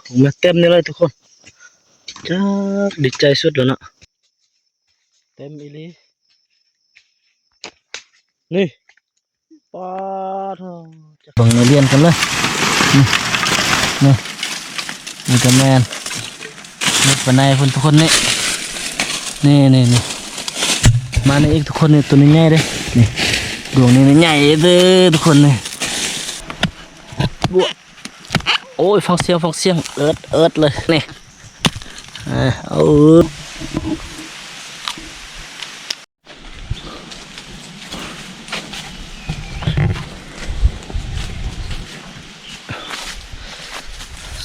ອອກມາເຕັມນີ້ເລີຍທຸກຄົນ. ຈັກດີໃຈສຸດແລ້ວເນາະ. ເຕັມອີ່ຫຼີ. ນີ້ ປາດໂທ້ ເບິ່ງໃນລຽນກັນເລີຍ. ນີ້ ນີ້ ນີ້ກໍແມ່ນ ນີ້ປານໃດພຸ້ນທຸກຄົນ. ນີ້ ນີ້ ນີ້ ນີ້ ມານີ້ອີກທຸກຄົນ. ນີ້ ໂຕນີ້ໃຫຍ່ເດ້. ນີ້ ດວງນີ້ໃຫຍ່ເດີທຸກຄົນ. ນີ້ ໂອ້ຍ ຟັງສຽງ ຟັງສຽງ ເອິດ ເອິດເລີຍ. ນີ້ ເອີ ເອົາ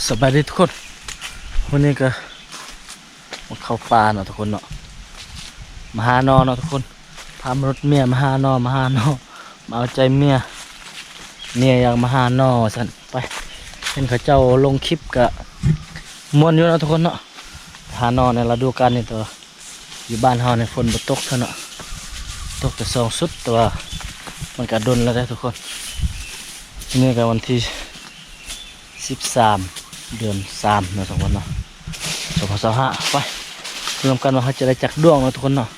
ສະບາຍດີທຸກຄົນ. ມື້ນີ້ກໍມາເຂົ້າປ່າເນາະທຸກຄົນເນາະ, ມາຫາໜໍ່ເນາະທຸກຄົນ. ພາມະນຸດເມຍມາຫາໜໍ່ ມາຫາໜໍ່ ມາເອົາໃຈເມຍ. ເມຍຢາກມາຫາໜໍ່ວ່າຊັ້ນ. ໄປ ເຫັນເຂົາເຈົ້າລົງຄລິບກະມ່ວນຢູ່ເນາະທຸກຄົນເນາະ. ຫາໜໍ່ໃນລະດູການນີ້ ແຕ່ວ່າຢູ່ບ້ານເຮົານີ້ຝົນບໍ່ຕົກເທື່ອເນາະ, ຕົກແຕ່ສອງຊຸດ ແຕ່ວ່າມັນກະດົນແລ້ວເດ້ທຸກຄົນ. ມື້ນີ້ກະວັນທີສິບສາມ ເດືອນສາມເນາະ ສອງພັນເນາະ ສອງພັນຊາວຫ້າ. ໄປ ເບິ່ງນຳກັນວ່າເຮົາຈະໄດ້ຈັກດວງເນາະທຸກຄົນເນາະ.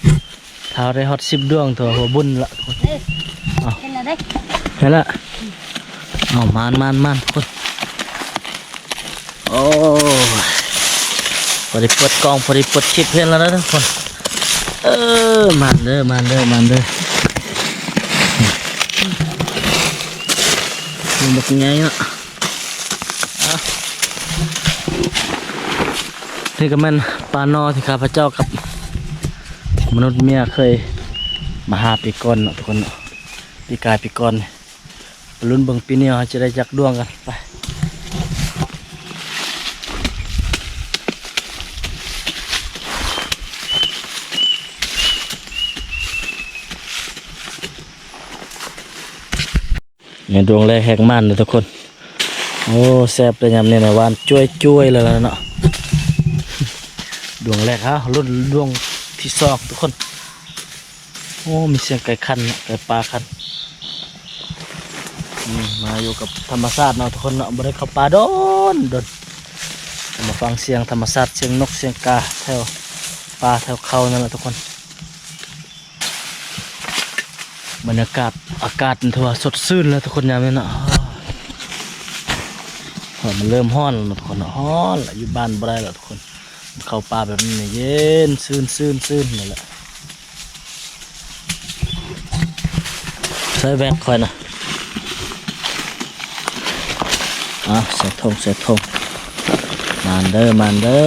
ຖ້າໄດ້ຮອດສິບດວງ ຖືວ່າຫົວບຸນລະ. ເອີ ເອົາ ເຫັນແລ້ວເດ້ ເຫັນລະ. ເອົາ ມານ ມານ ມານ ທຸກຄົນ. ໂອ້ຍ ພໍໄດ້ເປີດກ້ອງ ພໍໄດ້ເປີດຄລິບ ເຫັນແລ້ວເດ້ທຸກຄົນ. ເອີ ມານເດີ ມານເດີ ມານເດີ. ມັນບັກໃຫຍ່ເນາະ. ອ່ະ ນີ້ກໍແມ່ນປ່າໜໍ່ທີ່ຂ້າພະເຈົ້າກັບມະນຸດເມຍເຄີຍມາຫາປີກ່ອນເນາະທຸກຄົນເນາະ, ປີກາຍປີກ່ອນ. ໄປລຸ້ນເບິ່ງປີນີ້ເຮົາຈະໄດ້ຈັກດວງກັນ. ໄປ ນີ້ດວງແລກແຮກໝານເດີທຸກຄົນ. ໂອ້ ແຊບເລີຍຍາມນີ້ນະ, ຫວານຈ້ວຍໆເລີຍລະເນາະ. ດວງແລກ ເຮົາລຸ້ນດວງທີສອງທຸກຄົນ. ໂອ້ ມີສຽງໄກ່ຂັນເນາະ, ໄກ່ປ່າຂັນ. ອືມ ມາຢູ່ກັບທຳມະຊາດເນາະທຸກຄົນເນາະ, ບໍ່ໄດ້ເຂົ້າປ່າດົນໆ. ມາຟັງສຽງທຳມະຊາດ, ສຽງນົກ ສຽງກາ ແຖວປ່າແຖວເຂົານັ້ນລະທຸກຄົນ. ບັນຍາກາດ ອາກາດມັນຖືວ່າສົດຊື່ນແລ້ວທຸກຄົນ ຍາມນີ້ເນາະ. ເພາະມັນເລີ່ມຮ້ອນແລ້ວເນາະທຸກຄົນເນາະ, ຮ້ອນລະ ຢູ່ບ້ານບໍ່ໄດ້ແລ້ວທຸກຄົນ. ເຂົ້າປ່າແບບນີ້ນີ້ເຢັນຊື່ນໆນັ້ນແຫຼະ. ໃສ່ແວັກຂ້ອຍນະ. ອ່າ ໃສ່ຖົງ ໃສ່ຖົງ. ມານເດີ ມານເດີ.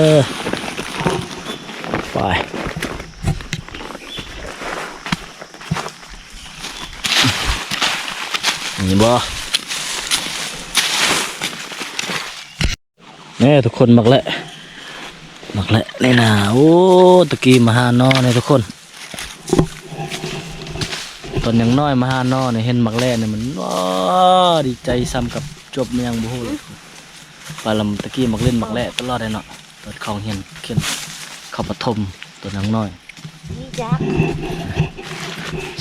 ໄປ. ນີ້ບໍ່? ນີ້ທຸກຄົນ ໝາກແລະ ໝາກແລະນີ້ນະ. ໂອ້ ຕະກີ້ມາຫາໜໍ່ນີ້ທຸກຄົນ. ຕອນຍັງນ້ອຍມາຫາໜໍ່ນີ້ ເຫັນໝາກແລະນີ້ມັນ ໂອ້ ດີໃຈສ່ຳກັບຈົບມາຫຍັງບໍ່ຮູ້ເລີຍ. ໄປລຳຕະກີ້ມັກຫຼິ້ນໝາກແລະຕະຫຼອດເດ້ເນາະ. ຕອນເຂົ້າຮຽນ ເຂົ້າປະຖົມ ຕອນຍັງນ້ອຍ. ນີ້ຈັກ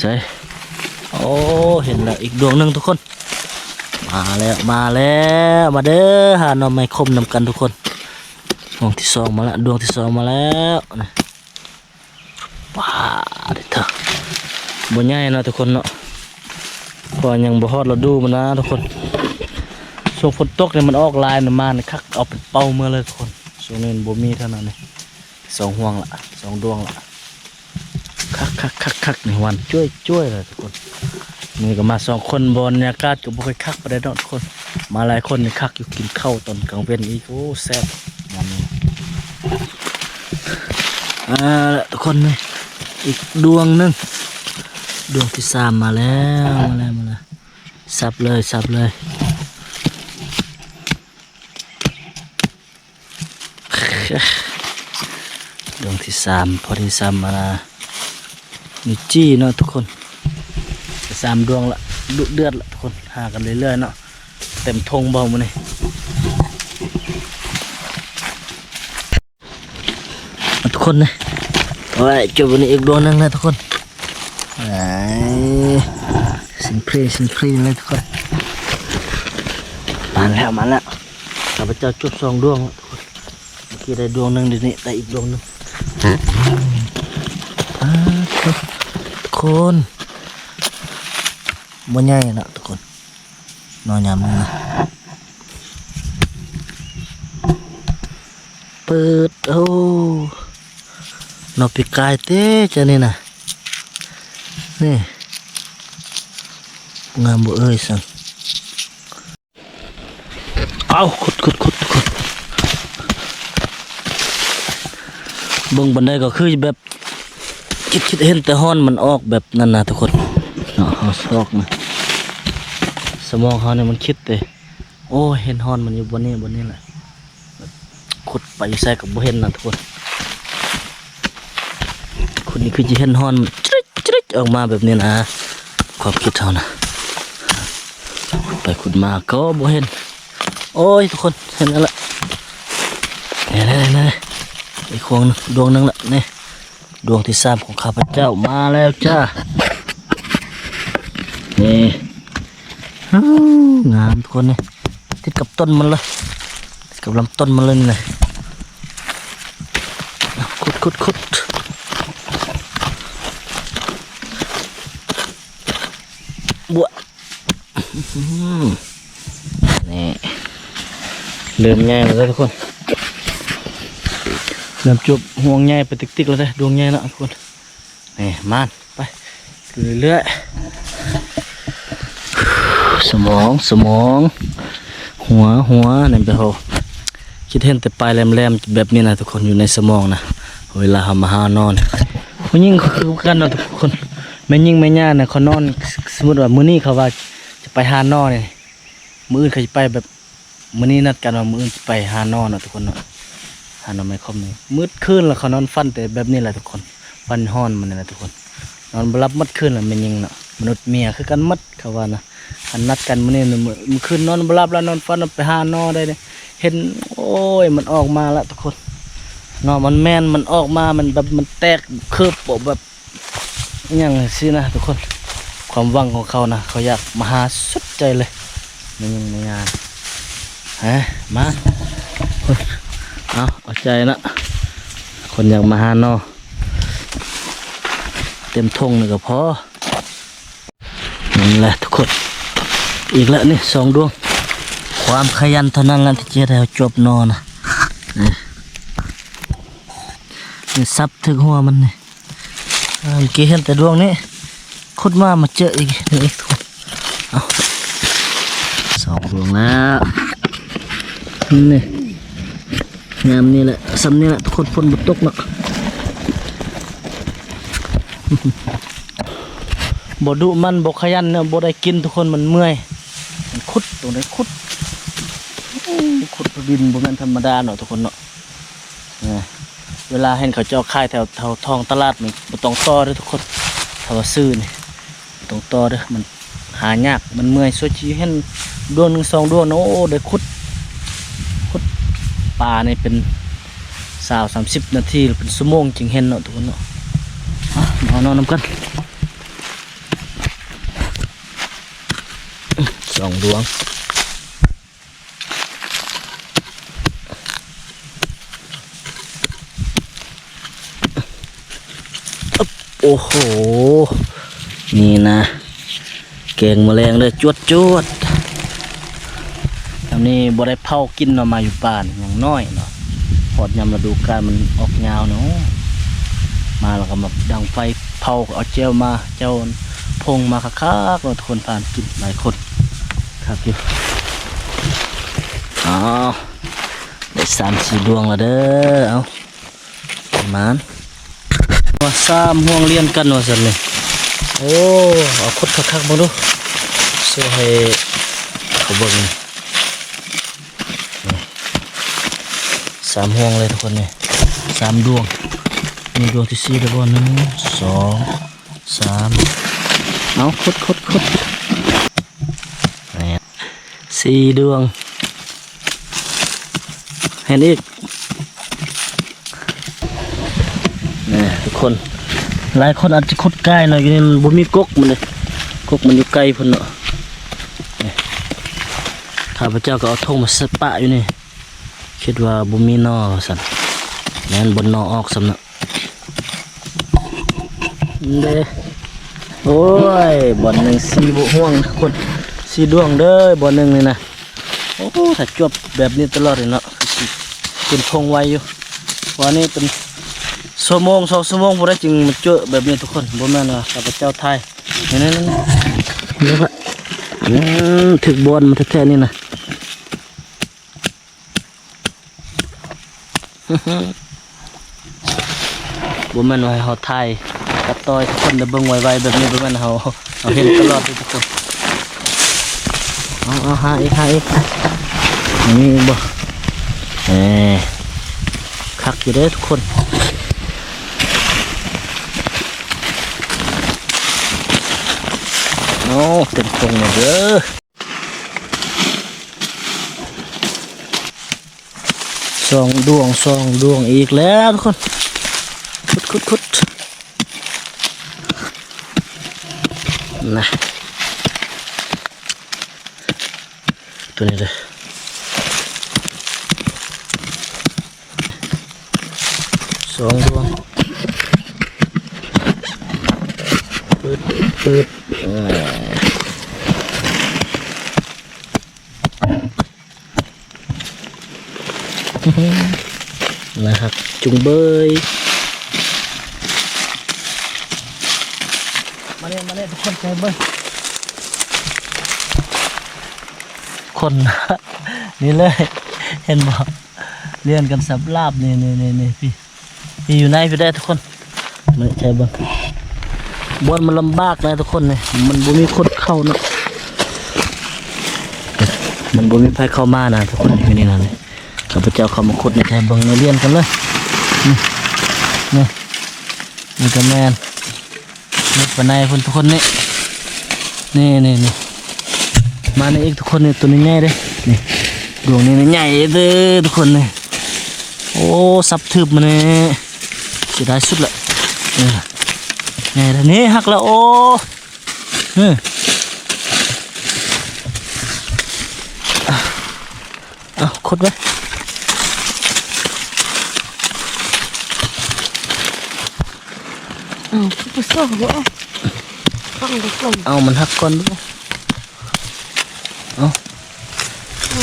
ໃສ? ໂອ້ ເຫັນແລ້ວອີກດວງໜຶ່ງທຸກຄົນ. ມາແລ້ວ ມາແລ້ວ ມາເດີ ຫາໜໍ່ໄມ້ຂົມນຳກັນທຸກຄົນ. ດວງທີສອງມາແລ້ວ ດວງທີສອງມາແລ້ວ. ນີ້ ປາດເທີ ບໍ່ໃຫຍ່ເນາະທຸກຄົນເນາະ, ເພາະວ່າຍັງບໍ່ຮອດລະດູມັນນະທຸກຄົນ. ຊ່ວງຝົນຕົກນີ້ມັນອອກຫຼາຍນະ, ມານີ້ຄັກ ເອົາເປັນເປົ້າເມືອເລີຍທຸກຄົນ. ຊ່ວງນີ້ມັນບໍ່ມີເທົ່ານັ້ນນີ້. ສອງຫ່ວງລະ ສອງດວງລະ. ຄັກໆໆໆ ນີ້ຫວານຈ້ວຍໆເລີຍທຸກຄົນ. ມື້ນີ້ກໍມາສອງຄົນ ບັນຍາກາດກໍບໍ່ຄ່ອຍຄັກປານໃດເນາະທຸກຄົນ. ມາຫຼາຍຄົນນີ້ຄັກຢູ່, ກິນເຂົ້າຕອນກາງເວັນອີກ ໂອ້ ແຊບຍາມນີ້. ເອົາລະທຸກຄົນ ນີ້ອີກດວງໜຶ່ງ, ດວງທີສາມມາແລ້ວ ມາແລ້ວ ມາແລ້ວ. ສັບເລີຍ ສັບເລີຍ. ດວງທີສາມ ພໍດີສາມ ອັນນ່າ ນິ້ວຊີ້ເນາະທຸກຄົນ. ສາມດວງລະ ດຸເດືອດລະທຸກຄົນ, ຫາກັນເລື້ອຍໆເນາະ. ເຕັມຖົງບໍ່ມື້ນີ້ ທຸກຄົນເດ້. ໂອ້ຍ ຈົບມື້ນີ້ອີກດວງໜຶ່ງແລ້ວທຸກຄົນ. ເອີຍ ຊິງພຣີ ຊິງພຣີເລີຍທຸກຄົນ. ມາແລ້ວ ມາແລ້ວ. ຂ້າພະເຈົ້າຈົບສອງດວງ. ເມື່ອກີ້ໄດ້ດວງໜຶ່ງ ດຽວນີ້ໄດ້ອີກດວງໜຶ່ງ. ປາດໂທ້ ທຸກຄົນ ບໍ່ໃຫຍ່ນະທຸກຄົນ ໜໍ່ຍາມນີ້ນະ. ເປີດ ໂອ້ ໜໍ່ປີກາຍເຕ ເຈົ້ານີ້ນະ ນີ້ ງາມບໍ່ເອີຍຊັ້ນ. ເອົາ ຂຸດ ຂຸດ ຂຸດ ຂຸດ ເບິ່ງປານໃດກໍຄືແບບ ຄິດ ຄິດເຫັນແຕ່ຮ່ອນມັນອອກແບບນັ້ນນະທຸກຄົນເນາະ. ເຮົາຊອກນະ ສະໝອງເຮົານີ້ມັນຄິດເດ້. ໂອ້ຍ ເຫັນຮ່ອນມັນຢູ່ບ່ອນນີ້ ບ່ອນນີ້ແຫຼະ. ຂຸດໄປຢູ່ໃສກໍບໍ່ເຫັນນະທຸກຄົນ. ຂຸດນີ້ຄືຈະເຫັນຮ່ອນມັນຈຣິກໆ ອອກມາແບບນີ້ນະ ຄວາມຄິດເຮົານະ. ຂຸດໄປຂຸດມາກໍບໍ່ເຫັນ. ໂອ້ຍ ທຸກຄົນ ເຫັນແລ້ວລະ. ນີ້ໆໆ ອີກຂວງໜຶ່ງ ດວງໜຶ່ງລະນີ້. ດວງທີສາມຂອງຂ້າພະເຈົ້າມາແລ້ວຈ້າ. ນີ້ ງາມທຸກຄົນ ນີ້ ຕິດກັບຕົ້ນມັນເລີຍ ຕິດກັບລຳຕົ້ນມັນເລີຍນີ້ນະ. ຂຸດ ຂຸດ ຂຸດ ບົວະ. ນີ້ ເລີ່ມໃຫຍ່ແລ້ວເດີທຸກຄົນ ເລີ່ມຈົບຫ່ວງໃຫຍ່ໄປຕິກໆ ແລ້ວເດ້ ດວງໃຫຍ່ເນາະທຸກຄົນ. ນີ້ ມານ ໄປ ຂຶ້ນເລື້ອຍໆ. ສະໝອງ ສະໝອງ ຫົວ ຫົວ ນີ້ໄປ ໂຫ ຄິດເຫັນແຕ່ປາຍແຫຼມໆ ແບບນີ້ນະທຸກຄົນ ຢູ່ໃນສະໝອງນະ. ເວລາເຮົາມາຫາໜໍ່ນີ້ ຜູ້ຍິງກໍຄືກັນເນາະທຸກຄົນ ແມ່ຍິງແມ່ຍ່ານະ ເຂົານອນ ສ- ສົມມຸດວ່າມື້ນີ້ເຂົາວ່າຈະໄປຫາໜໍ່ນີ້ ມື້ອື່ນເຂົາຈະໄປແບບ ມື້ນີ້ນັດກັນວ່າມື້ອື່ນຊິໄປຫາໜໍ່ເນາະທຸກຄົນເນາະ ຫາໜໍ່ໄມ້ຂອມນີ້. ໝົດຄືນລະເຂົານອນຝັນແຕ່ແບບນີ້ແຫຼະທຸກຄົນ ຝັນຮ້ອນມັນນີ້ແຫຼະທຸກຄົນ ນອນບໍ່ຫຼັບໝົດຄືນລະ ແມ່ຍິງເນາະ ມະນຸດເມຍຄືກັນໝົດ ເຂົາວ່ານະ. ອັນນັດກັນມື້ນີ້ ມື້ ມື້ຄືນນອນບໍ່ຫຼັບລະ ນອນຝັນວ່າໄປຫາໜໍ່ໄດ້ ເຫັນ ໂອ້ຍ ມັນອອກມາລະທຸກຄົນເນາະ. ມັນແມ່ນ ມັນອອກມາ ມັນແບບ ມັນແຕກເຄີບ ແບບ ອີ່ຫຍັງຊີ້ນະທຸກຄົນ ຄວາມຫວັງຂອງເຂົານະ ເຂົາຢາກມາຫາສຸດໃຈເລີຍ ແມ່ຍິງແມ່ຍ່ານະ. ມາ ເອົາ ເອົາໃຈນະ ຄົນຢາກມາຫາໜໍ່ ເຕັມຖົງນີ້ກໍພໍ. ນັ້ນແຫຼະທຸກຄົນ ອີກແລ້ວນີ້ ສອງດວງ ຄວາມຂະຫຍັນເທົ່ານັ້ນແຫຼະທີ່ຈະເຮັດໃຫ້ເຮົາຈົບໜໍ່ນະ. ນີ້ ນີ້ສັບຖືກຫົວມັນນີ້ ອ່າ ເມື່ອກີ້ເຫັນແຕ່ດວງນີ້ ຂຸດມາ ມາເຈີອີກນີ້ອີກ. ເອົາ ສອງດວງແລ້ວ ນີ້ ຍາມນີ້ແຫຼະ ສ່ຳນີ້ແຫຼະທຸກຄົນ ຝົນບໍ່ຕົກເນາະ. ບໍ່ດຸມັນ ບໍ່ຂະຫຍັນເນາະ ບໍ່ໄດ້ກິນທຸກຄົນ ມັນເມື່ອຍ ມັນຂຸດ ຕົງໃດຂຸດ ຂຸດດິນ ບໍ່ແມ່ນທຳມະດາເນາະທຸກຄົນເນາະ. ເອີ ເວລາເຫັນເຂົາເຈົ້າຂາຍແຖວ ແຖວທ້ອງຕະຫຼາດນີ້ ບໍ່ຕ້ອງຕໍ່ເດີທຸກຄົນ ຖ້າວ່າຊື້ນີ້ ບໍ່ຕ້ອງຕໍ່ເດີ ມັນຫາຍາກ ມັນເມື່ອຍ. ສ່ວນຊິເຫັນດວງໜຶ່ງສອງດວງນະ ໂອ້ ໄດ້ຂຸດ ຂຸດປານີ້ເປັນຊາວສາມສິບນາທີ ເປັນຊົ່ວໂມງຈຶ່ງເຫັນເນາະທຸກຄົນເນາະ. ມາເອົານອນນຳກັນ ສອງດວງ. ໂອ້ໂຫ ນີ້ນະ ແກງມື້ແລງເດີ ຈວດໆ. ອັນນີ້ບໍ່ໄດ້ເຜົາກິນເນາະ ມາຢູ່ປ່ານີ້ຍັງນ້ອຍເນາະ ຮອດຍາມລະດູການມັນອອກຍາວເນາະ. ມາແລ້ວກໍມາດັງໄຟເຜົາ ເອົາແຈ່ວມາ ແຈ່ວຜົງມາຄັກໆເນາະ ທຸກຄົນ ພາກັນກິນຫຼາຍຄົນ ຄັກຢູ່. ອ້າວ ໄດ້ສາມສີ່ດວງແລ້ວເດີ ເອົາ ມານ ວ່າສາມຫ່ວງລຽນກັນວ່າຊັ້ນນີ້. ໂອ້ ເອົາຂຸດຄັກໆເບິ່ງດູ ໂຊໃຫ້ເຂົາເບິ່ງ. ນີ້ ສາມຫ່ວງເລີຍທຸກຄົນ ນີ້ ສາມດວງ. ມີດວງທີສີ່ແລ້ວບໍ່? ໜຶ່ງ ສອງ ສາມ. ເອົາ ຂຸດ ຂຸດ ຂຸດ ນີ້ ສີ່ດວງ. ເຫັນອີກ ນີ້ ທຸກຄົນ ຫຼາຍຄົນອາດຈະຂຸດກາຍເນາະ ຢູ່ນີ້ມັນບໍ່ມີກົກມັນເດ້ ກົກມັນຢູ່ໄກພຸ້ນເນາະ. ນີ້ ຂ້າພະເຈົ້າກໍເອົາຖົງມາໃສ່ປະຢູ່ນີ້ ເຂ ຄິດວ່າບໍ່ມີໜໍ່ວ່າຊັ້ນ ແມ່ນບ່ອນໜໍ່ອອກຊ້ຳເນາະ ເດ້. ໂອ້ຍ ບ່ອນໜຶ່ງສີ່ບ່ວງຄົນ ສີ່ດວງເດີ້ ບ່ອນໜຶ່ງນີ້ນະ. ໂອ້ ຖ້າຈວບແບບນີ້ຕະຫຼອດນີ້ເນາະ ຄືຊິເປັນຜົງໄວຢູ່. ວ່ານີ້ເປັນຊົ່ວໂມງສອງຊົ່ວໂມງພຸ້ນແຫຼະ ຈຶ່ງມາເຈີແບບນີ້ທຸກຄົນ. ບໍ່ແມ່ນວ່າຂ້າພະເຈົ້າຖ່າຍ ນີ້ໆໆ ອືມ ຖືກບ່ອນມັນແທ້ໆນີ້ນະ. ບໍ່ແມ່ນວ່າໃຫ້ເຮົາຖ່າຍຕັດຕໍ່ໃຫ້ທຸກຄົນໄດ້ເບິ່ງໄວໆແບບນີ້ ບໍ່ແມ່ນ ເຮົາ ເຮົາເຫັນຕະຫຼອດເດ້ທຸກຄົນ. ເອົາ ເອົາ ຫາອີກ ຫາອີກ ມີອີກບໍ່? ເອີ ຄັກຢູ່ເດ້ທຸກຄົນ. ໂອ້ ເຕັມທົ່ງເລີຍເດີ້. ສອງດວງ ສອງດວງອີກແລ້ວທຸກຄົນ. ຂຸດ ຂຸດ ຂຸດ ນະ ຕົວນີ້ເດີ້. ສອງດວງ ປຶດ ປຶດ ອາ ໜ້າຮັກຈຸງເບີຍ. ມາເດ້ ມາເດ້ ທຸກຄົນ ໃຫ້ເບິ່ງ ຄົນ ນີ້ເລີຍ ເຫັນບໍ່? ລຽນກັນສັບລາບ ນີ້ ນີ້ ນີ້ ນີ້ ພີ່ ຢູ່ໃນພີ້ເດ້ທຸກຄົນ. ມາໃຊ້ເບິ່ງ ບ່ອນມັນລຳບາກນະທຸກຄົນ ນີ້ ມັນບໍ່ມີຄົນເຂົ້າເນາະ ມັນບໍ່ມີໃຜເຂົ້າມານະທຸກຄົນ. ຢູ່ນີ້ນະ ນີ້ ຂ້າພະເຈົ້າເຂົ້າມາຂຸດໃນ ໃຊ້ເບິ່ງໃນລຽນກັນເລີຍ. ນີ້ ນີ້ ນີ້ກະແມ່ນ ນີ້ປານໃດພຸ້ນທຸກຄົນ. ນີ້ ນີ້ ນີ້ ນີ້ ມານີ້ອີກທຸກຄົນ. ນີ້ ໂຕນີ້ໃຫຍ່ເດ້ ນີ້ ດວງນີ້ໃຫຍ່ເດີທຸກຄົນ ນີ້. ໂອ້ ສັບຖືບມານີ້ ເສຍດາຍສຸດລະ ເອີ ໃຫຍ່ລະ ນີ້ ຫັກລະ. ໂອ້ ເອີ ເອົາ ຂຸດໄວ້. ເອົາ ຄືບໍ່ຊອກບໍ່ ເອົາ ມັນຫັກກ່ອນ. ເອົາ ເອີ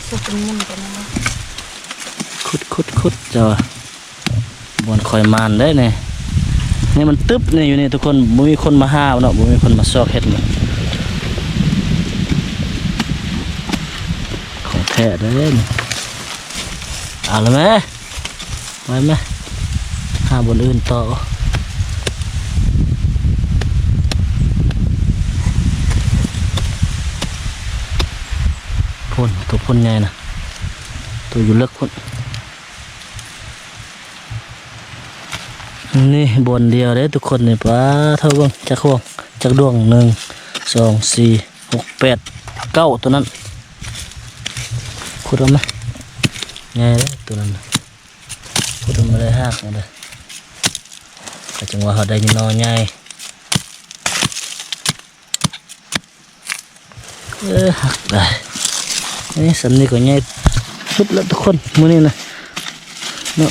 ຊອກເປັນມັນກັນນະ. ຂຸດ ຂຸດ ຂຸດ ເຈົ້າ ບ່ອນຂ້ອຍໝານເດ້ນີ້ ນີ້ມັນຕຶບນີ້ ຢູ່ນີ້ທຸກຄົນ. ບໍ່ມີຄົນມາຫາເນາະ ບໍ່ມີຄົນມາຊອກເຫັດນີ້ ຂອງແທ້ເດ້ນີ້. ເອົາລະແມ ໄປແມ ຫາບ່ອນອື່ນຕໍ່. ພຸ້ນ ໂຕພຸ້ນໃຫຍ່ນະ ໂຕຢູ່ເລິກພຸ້ນ. ນີ້ບ່ອນດຽວເດ້ທຸກຄົນນີ້. ປາໂທ້ ເບິ່ງຈັກຫ່ວງ ຈັກດວງ ໜຶ່ງ ສອງ ສີ່ ຫົກ ແປດ ເກົ້າ ໂຕນັ້ນ. ຂຸດເອົາມາ ໃຫຍ່ເດ້ໂຕນັ້ນນະ. ຂຸດເອົາມາເລີຍ ຮາກມັນເດີ ກະຈັ່ງວ່າເຮົາໄດ້ໜໍ່ໃຫຍ່. ເອີ ຫັກໄດ້ ນີ້ ສ່ຳນີ້ກໍໃຫຍ່ສຸດລະທຸກຄົນ ມື້ນີ້ນະເນາະ.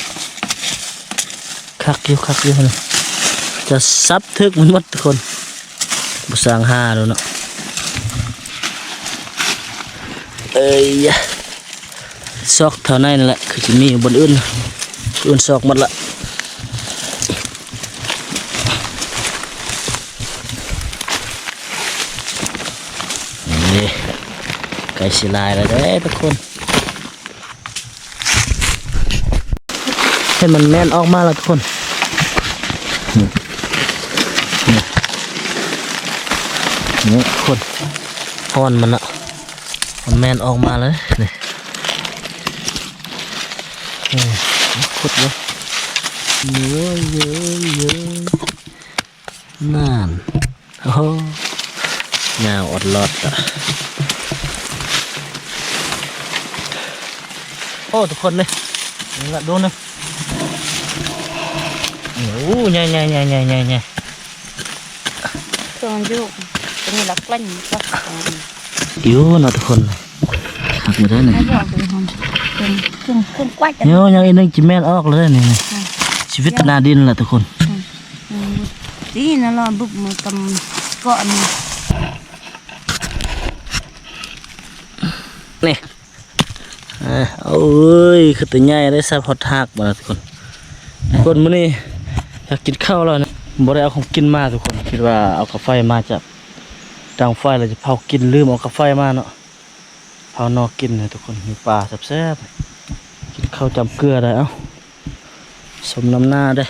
ຄັກຢູ່ ຄັກຢູ່ນະ ຈະສັບຖືກມັນໝົດທຸກຄົນ ບໍ່ຊ່າງຫາໂລດເນາະ. ເອີຍ ຊອກແຖວໃນນັ້ນແຫຼະ ຄືຊິມີຢູ່ບ່ອນອື່ນ ອື່ນຊອກໝົດລະ. ນີ້ ໃກ້ຊິຫຼາຍແລ້ວເດ້ທຸກຄົນ ເຫັນມັນແມ່ນອອກມາແລ້ວທຸກຄົນ. ນີ້ ນີ້ ນີ້ທຸກຄົນ ຮ້ອນມັນນະ ມັນແມ່ນອອກມາເລີຍນີ້. ເອີ ຂຸດເລີຍ ເຢີຍ ເຢີຍ ເຢີຍ ນັ້ນ ໂອ້ໂຫ ຍາວອອດລອດອະ. ໂອ້ ທຸກຄົນເດ້ ນີ້ລະ ໂດນນະ. ໂອ້ ໃຫຍ່ໆໆໆໆ ຕົວມັນຢູ່ ຕົວນີ້ລະ ແກ່ງ ຢູ່ເນາະທຸກຄົນ ຄັກຢູ່ເດ້ນີ້. ຄົນ ຄົນກວາດ ເອີ ຍັງອີກໜຶ່ງ ຈິແມ່ນອອກແລ້ວນີ້ ອືມ ຊີວິດໜ້າດິນລະທຸກຄົນ ອືມ ອືມ ດີນະລະ ບຸບມາກຳເກາະນີ້ ນີ້ ເອີ ໂອ້ຍ ຄືແຕ່ໃຫຍ່ໄດ້ ສັບຮອດຮາກບາດນີ້ທຸກຄົນ ທຸກຄົນ ມື້ນີ້ຢາກກິນເຂົ້າແລ້ວນະ ບໍ່ໄດ້ເອົາຂອງກິນມາທຸກຄົນ ຄິດວ່າເອົາກາໄຟມາຈາກ ດັງໄຟແລ້ວຈະເຜົາກິນ ລືມເອົາກາໄຟມາເນາະ ເຜົາໜໍ່ກິນນະທຸກຄົນ ມີປາແຊບໆ ກິນເຂົ້າຈ້ຳເກືອໄດ້ ເອົ້າ ສົມນ້ຳໜ້າເດ້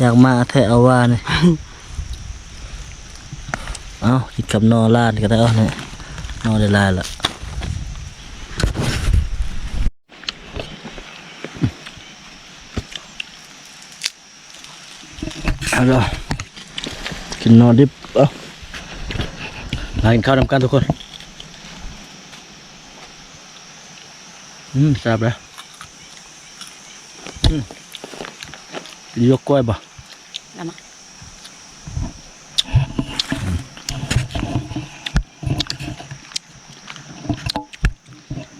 ຢາກມາແທ້ເອົາວ່ານີ້ ເອົ້າ ກິນກັບໜໍ່ລ້ານກໍໄດ້ ເອົ້າ ນີ້ ໜໍ່ໄດ້ຫຼາຍລະ. ເອົາລະ ກິນໜໍ່ດິບ ເອົາ ມາກິນເຂົ້ານຳກັນທຸກຄົນ ອືມ ແຊບເດ້ ອືມ ກິນຢວກກ້ວຍບໍ່?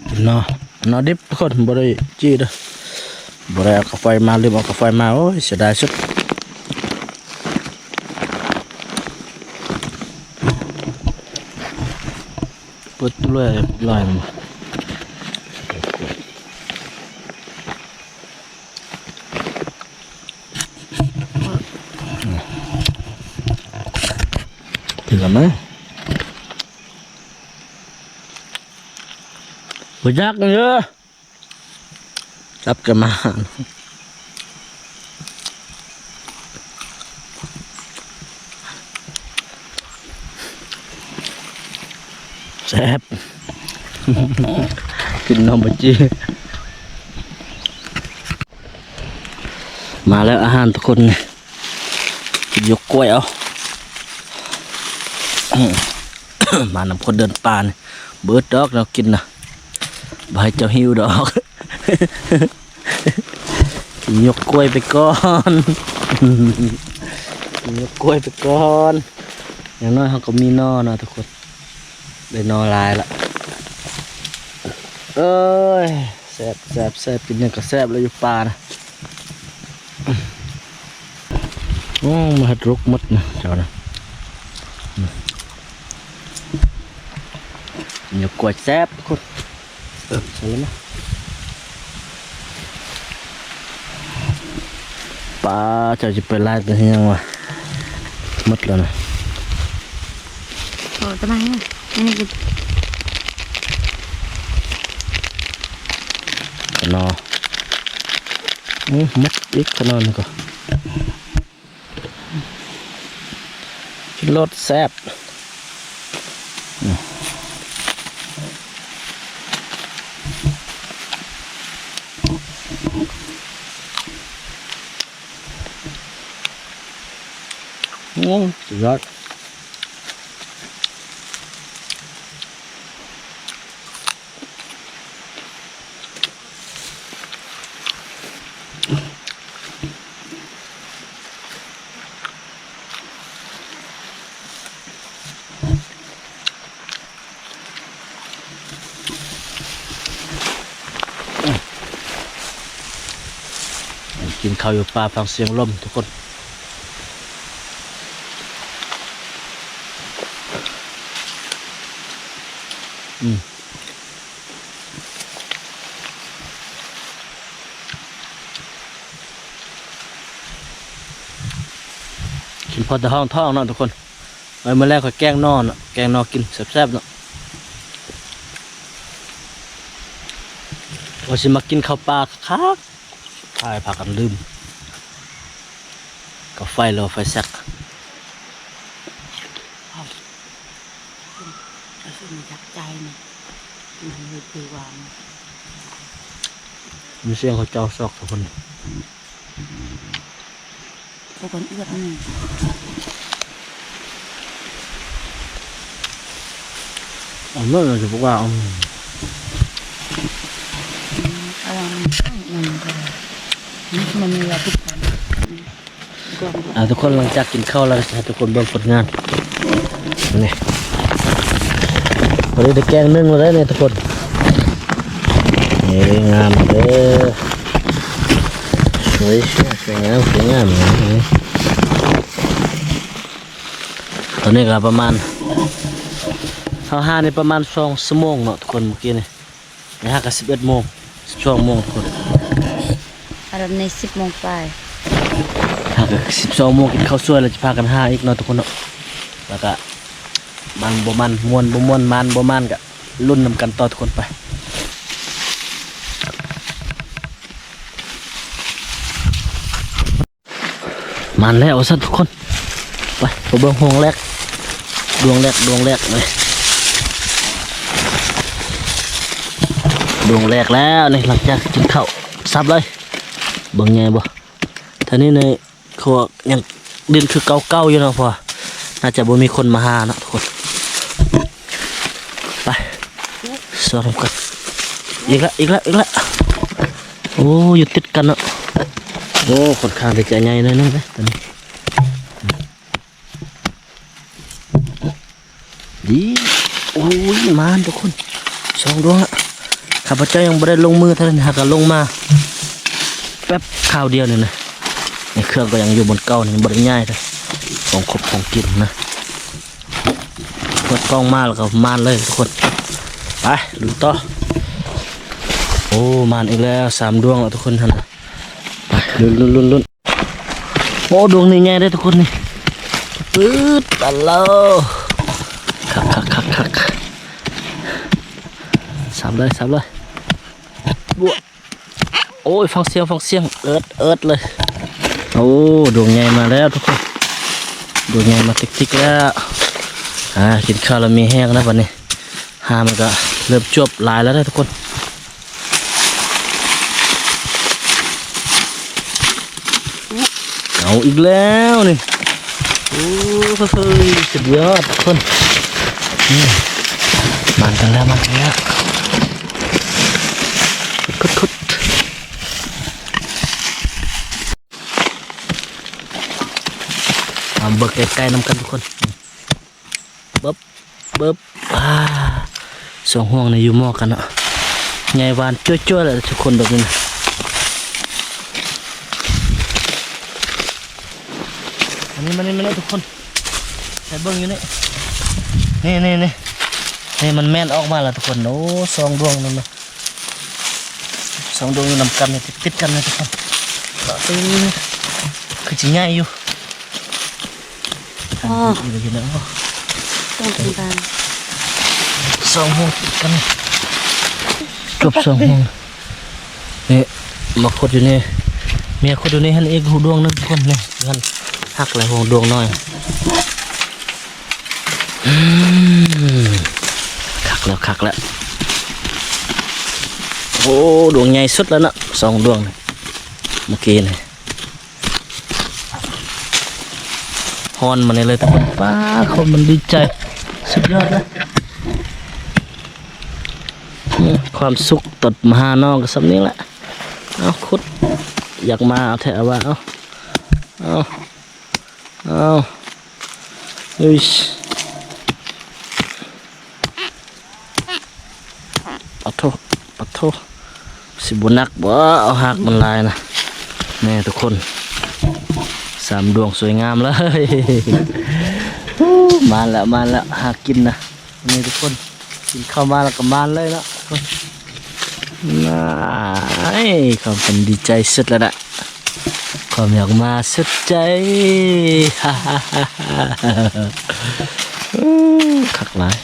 ກິນໜໍ່ ໜໍ່ດິບທຸກຄົນ ບໍ່ໄດ້ຈີ່ເດີ້ ບໍ່ໄດ້ເອົາກາໄຟມາ ລືມເອົາກາໄຟມາ ໂອ້ຍ ເສຍດາຍສຸດ ເປີດເລີຍ ລອຍ ເຖື່ອມາ ບໍ່ຢາກເດີ ຈັບກັນມາ ແຊບ ກິນໜໍ່ບໍ່ຈີ່ ມາແລ້ວອາຫານທຸກຄົນ ກິນຢວກກ້ວຍເອົາ ມານຳຄົນເດີນປ່ານີ້ ເບິດດອກແນວກິນນະ ບໍ່ໃຫ້ເຈົ້າຫິວດອກ ກິນຢວກກ້ວຍໄປກ່ອນ ກິນຢວກກ້ວຍໄປກ່ອນ ຢ່າງໜ້ອຍເຮົາກໍມີໜໍ່ເນາະທຸກຄົນ ໄດ້ໜໍ່ຫຼາຍລະ ເອີຍ ແຊບ ແຊບ ແຊບ ກິນຫຍັງກໍແຊບແລ້ວຢູ່ປ່ານະ ໂອ້ ມາເຮັດລົກໝົດນະເຈົ້ານະ ຢວກກ້ວຍແຊບທຸກຄົນ ເອີ ໃສ່ແລ້ວນະ ປາ ເຈົ້າຊິໄປລາຍໄປເຮັດຫຍັງວະ ໝົດແລ້ວນະ ໂອ້ ຕະໄນ ນີ້ ນີ້ກິນ ໜໍ່ ອື ໝົດອີກຂະໜອນກໍ ກິນໂລດແຊບ ອື ໂອ້ ສຸດຍອດ ກິນເຂົ້າຢູ່ປ່າ ຟັງສຽງລົມທຸກຄົນ ອືມ ກິນພໍແຕ່ຮອງທ້ອງເນາະທຸກຄົນ ໄວ້ມື້ແລງຂ້ອຍແກງໜໍ່ເນາະ ແກງໜໍ່ກິນແຊບໆເນາະ ວ່າຊິມາກິນເຂົ້າປ່າຄັກໆ ພາກັນລືມ ກາໄຟ ຫຼືວ່າໄຟແຊັກ ເອົາ ເອົາ ມັນຈັບໃຈນະ ມັນເຮັດຄືວ່າ ມີສຽງເຂົາເຈົ້າຊອກທຸກຄົນ ບໍ່ຄົນອວດນີ້ ເອົາເລີຍ ຈະບອກວ່າ ເອົາ ອືມ ເອົາ ມັນ ມັນ ມັນມີວ່າທຸກຄົນ ອ່າ ທຸກຄົນ ຫຼັງຈາກກິນເຂົ້າແລ້ວ ໃຫ້ທຸກຄົນເບິ່ງຜົນງານ ນີ້ ພໍດີໄດ້ແກງໜຶ່ງແລ້ວເດ້ນີ້ທຸກຄົນ ເອີ ງາມເດີ ສວຍ ສວຍງາມ ສວຍງາມ. ຕອນນີ້ກໍປະມານ ເຮົາຫານີ້ປະມານສອງຊົ່ວໂມງເນາະທຸກຄົນ. ມື້ກີ້ນີ້ໄດ້ຫາກໍສິບເອັດໂມງ ສິບສອງໂມງທຸກຄົນ. ອາ ດອນນີ້ສິບໂມງປາຍ ຫາກໍສິບສອງໂມງ ກິນເຂົ້າສວຍແລ້ວ ຈະພາກັນຫາອີກເນາະທຸກຄົນເນາະ. ແລ້ວກໍມັນບໍ່ມັນ ມ່ວນບໍ່ມ່ວນ ມັນບໍ່ມັນ ກໍ ລຸ້ນນຳກັນຕໍ່ທຸກຄົນໄປ. ມາແລ້ວວ່າຊັ້ນທຸກຄົນ. ໄປ ໄປເບິ່ງຮ່ອງແລກ ດວງແລກ ດວງແລກເລີຍ ດວງແລກແລ້ວນີ້. ຫຼັງຈາກກິນເຂົ້າ ສັບເລີຍ ເບິ່ງໃຫຍ່ບໍ່. ເທື່ອນີ້ນີ້ ເຂົາວ່າຍັງດິ້ນຄືເກົ່າໆຢູ່ເນາະ ເພາະວ່າໜ້າຈະບໍ່ມີຄົນມາຫາເນາະທຸກຄົນ. ໄປ ສອດນຳກັນ. ອີກແລ້ວ ອີກແລ້ວ ອີກແລ້ວ. ໂອ້ ຢູ່ຕິດກັນເນາະ. ໂອ້ ຂ້ອນຂ້າງທີ່ຈະໃຫຍ່ໜ້ອຍໜຶ່ງເດ້ຕົວນີ້. ດີ ໂອ້ຍ ມານທຸກຄົນ ສອງດວງລະ. ຂ້າພະເຈົ້າຍັງບໍ່ໄດ້ລົງມືເທື່ອ ຫາກະລົງມາແປັບຄາວດຽວນີ້ນະ. ໃນເຄື່ອງກໍຍັງຢູ່ບ່ອນເກົ່ານີ້ ບໍ່ໄດ້ຍ້າຍເດີ ຂອງຄົບຂອງກິນນະ. ເປີດກ້ອງມາແລ້ວກໍມານເລີຍທຸກຄົນ. ໄປ ລຸ້ນຕໍ່. ໂອ້ ມານອີກແລ້ວ ສາມດວງລະທຸກຄົນຫັ້ນ. ໄປ ລຸ້ນໆໆໆ. ໂອ້ ດວງນີ້ໃຫຍ່ເດ້ທຸກຄົນນີ້. ປຶດ ອັນໂລ ຄັກໆໆໆ. ສັບເລີຍ ສັບເລີຍ. ໂອ້ຍ ຟັງສຽງ ຟັງສຽງ ເອິດເອິດເລີຍ. ໂອ້ ດວງໃຫຍ່ມາແລ້ວທຸກຄົນ ດວງໃຫຍ່ມາຕິກໆແລ້ວ. ອາ ກິນເຂົ້າແລ້ວມີແຮງແລ້ວບັດນີ້. ຫາມັນກະເລີ່ມຈວບຫຼາຍແລ້ວເດ້ທຸກຄົນ. ເອົາອີກແລ້ວນີ້. ໂອ້ຍ ສຸດຍອດທຸກຄົນ. ນີ້ ມານກັນແລ້ວ ມານກັນແລ້ວ. ຂຸດໆ ມາເບິ່ງໃກ້ໆນຳກັນທຸກຄົນ. ບຶບ ບຶບ ອາ ສອງຫ່ວງນີ້ຢູ່ໝໍ້ກັນເນາະ. ໃຫຍ່ຫວານຈ້ວຍໆແຫຼະທຸກຄົນ ແບບນີ້ນະ. ອັນນີ້ ມານີ້ ມານີ້ທຸກຄົນ ໃຫ້ເບິ່ງຢູ່ນີ້ ນີ້ໆໆ ນີ້ມັນແມ່ນອອກມາແລ້ວທຸກຄົນ. ໂອ້ ສອງດວງນັ້ນນະ ສອງດວງຢູ່ນຳກັນນີ້ ຕິດກັນນີ້ທຸກຄົນ. ເອີ ຄືຊິໃຫຍ່ຢູ່. ອໍ ອີກແລ້ວເນາະ ຕ້ອງເປັນບາງ ສອງຫ່ວງຕິດກັນ ຈົບສອງຫ່ວງ. ນີ້ ມາຂຸດຢູ່ນີ້ ເມຍຂຸດຢູ່ນີ້ຫັ້ນອີກດວງໜຶ່ງຄົນນີ້ ຫັ້ນຫັກແລ້ວ ຫ່ວງດວງນ້ອຍ. ອືມ ຄັກແລ້ວ ຄັກແລ້ວ. ໂອ້ ດວງໃຫຍ່ສຸດແລ້ວເນາະ ສອງດວງນີ້ ເມື່ອກີ້ນີ້. ຮ້ອນມານີ້ເລີຍທຸກຄົນ. ປ້າ ຄົນມັນດີໃຈ ສຸດຍອດເລີຍ. ອືມ ຄວາມສຸກຕອນມາຫານ້ອງກໍສ່ຳນີ້ແຫຼະ. ເອົາ ຂຸດ ຢາກມາເອົາແທ້ວ່າ ເອົາ ເອົາ ເອົາ ເອີຍ. ປະໂທ ປະໂທ ຊິບໍ່ໜັກບໍ່ ເອົາຮາກມັນຫຼາຍນະ. ແນ່ທຸກຄົນ ສາມດວງສວຍງາມເລີຍ. ມາແລ້ວ ມາແລ້ວ ຫາກິນນະ. ນີ້ທຸກຄົນ ກິນເຂົ້າມາແລ້ວກໍມານເລີຍເນາະ. ນາຍ ຄວາມເປັນດີໃຈສຸດແລ້ວນະ ຄວາມຢາກມາສຸດໃຈ. ຄັກຫຼາຍ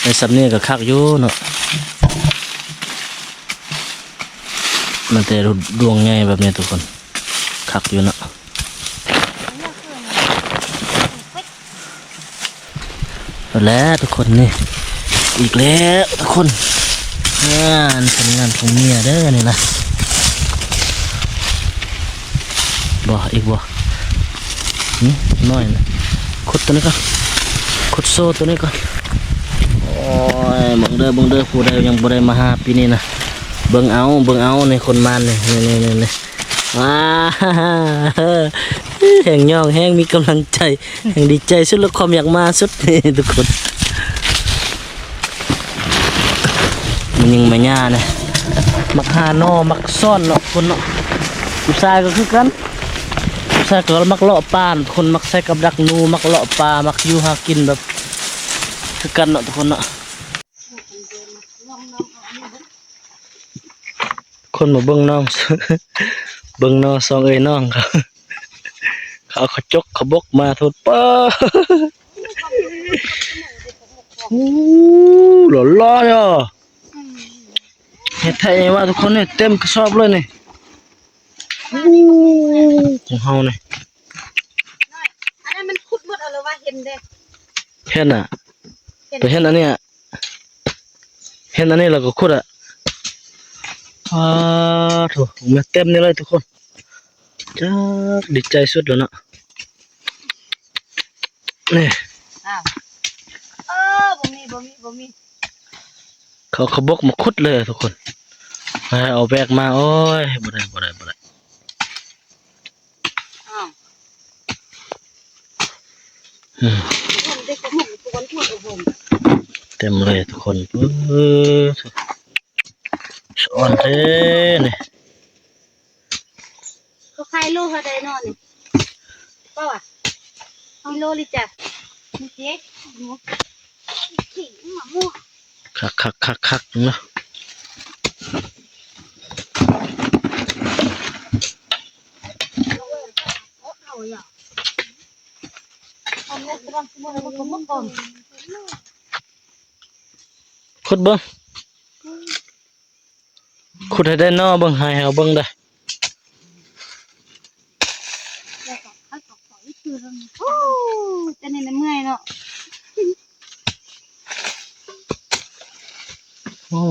ໄດ້ສ່ຳນີ້ກໍຄັກຢູ່ເນາະ. ມັນແຕ່ດວງໃຫຍ່ແບບນີ້ທຸກຄົນ ຄັກຢູ່ເນາະ. ເອົາແລ້ວທຸກຄົນ ນີ້ອີກແລ້ວທຸກຄົນ. ອ່າ ອັນຜົນງານຂອງເມຍເດີນີ້ນະ. ບໍ່ ອີກບໍ່? ຫຶ ໜ້ອຍນະ. ຂຸດຕົວນີ້ກ່ອນ ຂຸດໂຊຕົວນີ້ກ່ອນ. ໂອ້ຍ ເບິ່ງເດີ ເບິ່ງເດີ ຜູ້ໃດຍັງບໍ່ໄດ້ມາຫາປີນີ້ນະ ເບິ່ງເອົາ ເບິ່ງເອົາ ນີ້ຄົນມານນີ້ ນີ້ໆໆ. ວ້າ ແຮ່ງຍ້ອງແຮ່ງມີກຳລັງໃຈ ແຮ່ງດີໃຈສຸດ ແລະ ຄວາມຢາກມາສຸດ ນີ້ທຸກຄົນ. ແມ່ຍິງແມ່ຍ່ານີ້ ມັກຫາໜໍ່ ມັກຊ່ອນເນາະ ຄົນເນາະ. ຜູ້ຊາຍກໍຄືກັນ ຜູ້ຊາຍກໍມັກເລາະປ່າ ຄົນມັກໃສ່ກັບດັກໜູ ມັກເລາະປ່າ ມັກຢູ່ຫາກິນແບບຄືກັນເນາະ ທຸກຄົນເນາະ. ຄົນມາເບິ່ງໜໍ່ ເບິ່ງໜໍ່ສອງເອື້ອຍນ້ອງເຂົາ ເຂົາເອົາຂະຈົກຂະບົກມາໂທດ ປ້າ ໂອ້ ຫຼາຍໆ ເນາະ. ເຮັດໄຖວ່າ ທຸກຄົນນີ້ ເຕັມກະສອບເລີຍນີ້. ໂອ້ ຂອງເຮົານີ້ ອັນນັ້ນມັນຂຸດໝົດເອົາແລ້ວວ່າ ເຫັນເດ້ ເຫັນນະ ເຫັນ ໄປເຫັນອັນນີ້ອະ ເຫັນອັນນີ້ແລ້ວກໍຂຸດອະ. ອ້າໂທ້ ແມ່ນເຕັມນີ້ເລີຍທຸກຄົນ ຈັກດີໃຈສຸດແລ້ວເນາະ. ນີ້ ອ້າວ ເອີ ບໍ່ມີ ບໍ່ມີ ບໍ່ມີ ເຂົາ ເຂົາບົກມາຂຸດເລີຍທຸກຄົນ ເອົາແບກມາ ໂອ້ຍ ບໍ່ໄດ້ ບໍ່ໄດ້ ບໍ່ໄດ້. ອ້າວ ອືມ ເຕັມເລີຍທຸກຄົນ ເອີ ສະອອນແທ້ນີ້. ເຂົາຂາຍໂລເທົ່າໃດນໍນີ້ ປ້າວະ? ກິໂລລິຈ້ະ ນີ້ເຈ ຄັກໆໆໆ ເນາະ. ຂຸດເບິ່ງ ຂຸດໃຫ້ໄດ້ໜໍ່ເບິ່ງ ໃຫ້ເຮົາເບິ່ງເດີ້. ໂອ້ ແຕ່ນີ້ນະເມື່ອຍເນາະ. ໂອ້